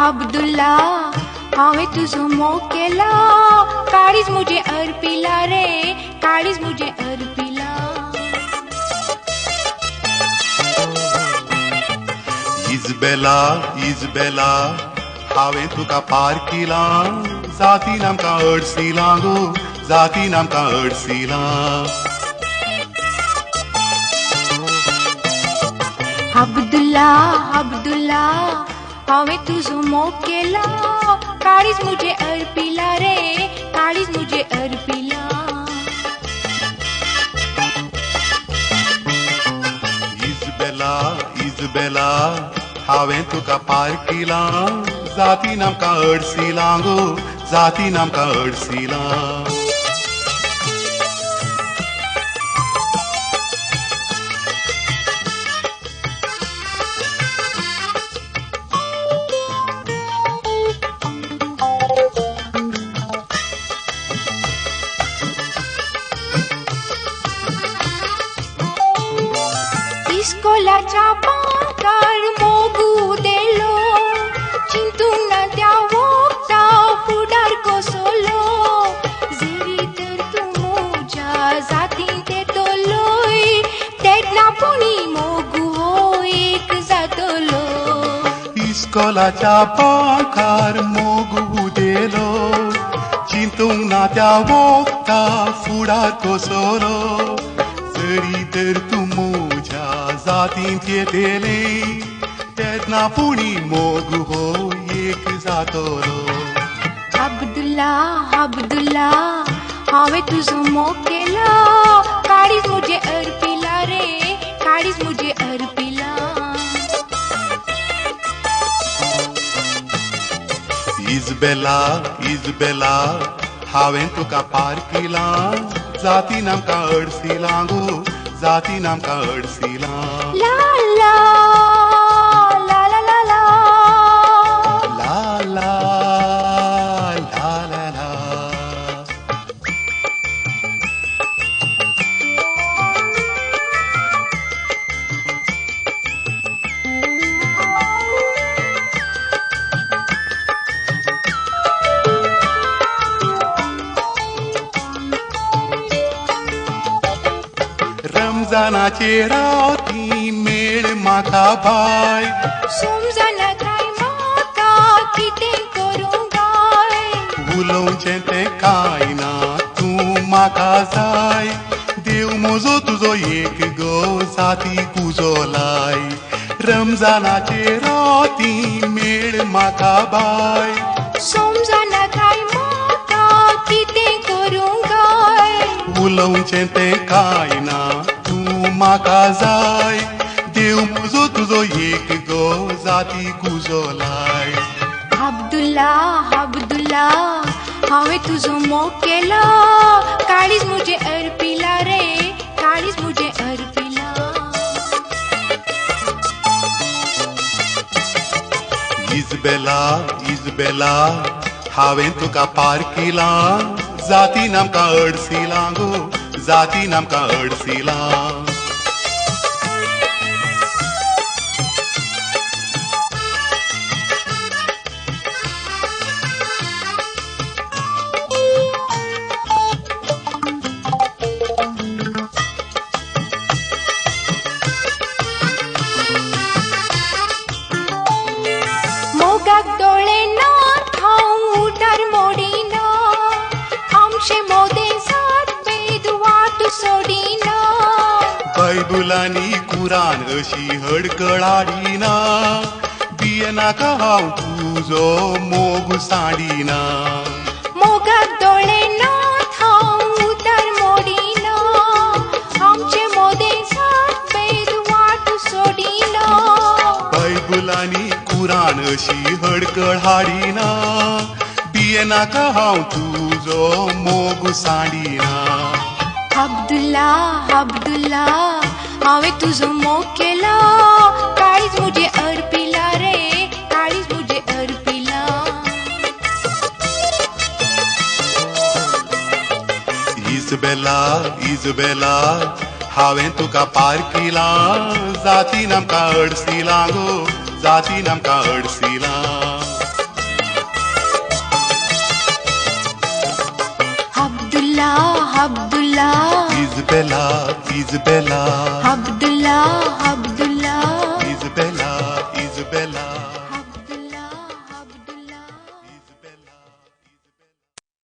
अब्दुल्ला हांवें तुजो मोग केला, काळीज मुझे अर्पिला रे, काळीज मुझे अर्पिला। इजबेला इजबेला हांवें तुका पारखिलां, जातीन आमकां अडसिलां गो, जातीन आमकां अडसिलां। अब्दुल्ला अब्दुल्ला हांवें तुजो मोग केला, काळीज मुझे अर्पिला रे, काळीज मुझे अर्पिला। इजबेला इजबेला हांवें तुका पारखिलां, जातीन आमकां अडसिलां गो, जातीन आमकां अडसिलां। इस्कोलाच्या बांकार मोग उदेलो, चिंतूंक ना त्या वखदा फुडार कसलो, जरी तर तूं म्हज्या जातींत येतलोय, तेन्ना पुणी मोग हो एक जातलो। इस्कोलाच्या बांकार मोग उदेलो, चिंतूंक ना त्या वखदा फुडार कसलो, जरी तर तूं म्हज्या जातींत येतले, तेन्ना पुणी मोग हो एक जातलो। अब्दुल्ला अब्दुल्ला हांवें तुजो मोग केला, काळीज मुझे अर्पिला रे, काळीज मुझे अर्पिला। इजबेला इजबेला हांवें तुका पारखिलां, जातीन आमकां अडसिलां गो, जातीन आमकां अडसिलां। ला ला ला ला ला ला ला ला ला ला ला। रमजानाचे राती मेळ म्हाका बाय, समजना काय म्हाका कितें करूं गाय, उलोवचें तें कांय ना तूं म्हाका जाय, देव म्हजो तुजो एक गो जातीक उजो लाय। रमजानाचे राती मेळ म्हाका बाय, समजना काय म्हाका कितें करूं गाय, उलोवचें तें कांय ना तूं म्हाका जाय, देव म्हजो तुजो एक गो जातीक उजो लाय। अब्दुल्ला अब्दुल्ला हांवें तुजो मोग केला, काळीज मुझे अर्पिला रे, काळीज मुझे अर्पिला। इजबेला इजबेला हांवें तुका पारखिलां, जातीन आमकां अडसिलां गो, जातीन आमकां अडसिलां। मोगाक दोळे ना हांव उठार मोडिना, आमचे मोदें सात भेद वाट सोडिना, बायबुलांनी कुरान अशी हडकळ हाडिना, भियेनाका हांव तुजो मोग सांडिना। मोगाक दोळे ना हांव उतार मोडिना, आमचे मोदें सात भेद वाट सोडिना, बायबुलांनी कुरान अशी हडकळ हाडिना, भियेनाका हांव तुजो मोग सांडिना। अब्दुल्ला अब्दुल्ला हांवें तुजो मोग केला, काळीज मुझे अर्पिला रे, काळीज मुझे अर्पिला। इजबेला इजबेला हांवें तुका पारखिलां, जातीन आमकां अडसिलां गो, जातीन आमकां अडसिलां। Abdullah Abdullah Isabella Isabella Abdullah Abdullah.